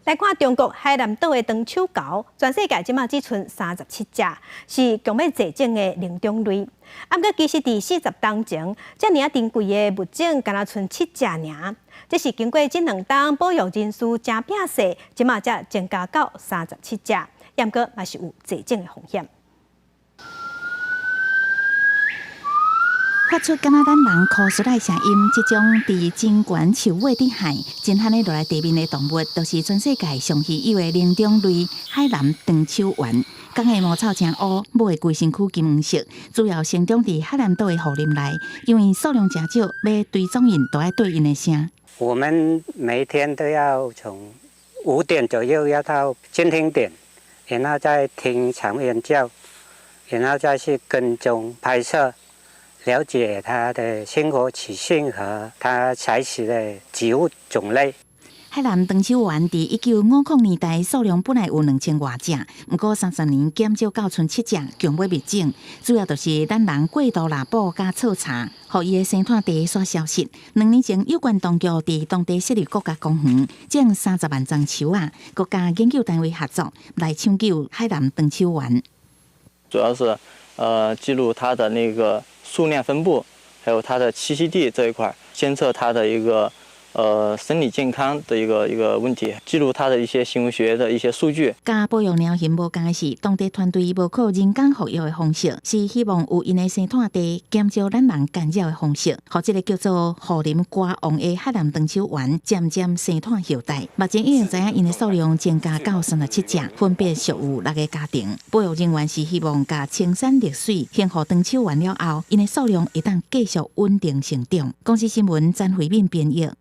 來看中國海南島的長手猴，全世界這馬只賰37隻，是強欲絕種的靈長類。啊，毋過其實佇40冬前，遮爾仔珍貴的物種，干焦賰七隻爾。這是經過這兩冬保育人士誠拚勢，這馬才增加到37隻，毋過嘛是有絕種的風險。發出敢若咱人哭出來聲音，這種佇真懸樹尾底海，真罕咧落來地面的動物，就是全世界上稀有的靈長類海南長手猿。公的毛草誠烏，母的規身軀金黃色，主要生長佇海南島的雨林內。因為數量誠少，欲追蹤𪜶都愛對𪜶的聲。我們每天都要從5點左右要到監聽點，然後再聽長猿叫，然後再去跟蹤拍攝。了解它的生活習性和它採食的植物種類。海南長手猿佇1950年代數量本來有2000外隻，毋過30年減少到賰七隻，強欲滅種。主要就是咱人過度獵捕佮採茶，予伊的生態地煞消失。2年前，有關當局佇當地設立國家公園，種30萬叢樹仔，閣佮研究單位合作來搶救海南長手猿。主要是，記錄它的那個數量分布，還有它的棲息地這一塊，監測它的一個生理健康的一個問題，記錄它的一些行為學的一些數據。佮保育貓熊無仝的是，當地團隊無靠人工復育的方式，是希望有𪜶的生態地減少咱人干擾的方式，予這個叫做雨林歌王的海南長手猿漸漸生態後代。目前已經知影𪜶的數量增加到37隻，分別屬於六個家庭。保育人員是希望共青山綠水還予長手猿了後，𪜶的數量會當繼續穩定成長。公視新聞詹慧敏編譯。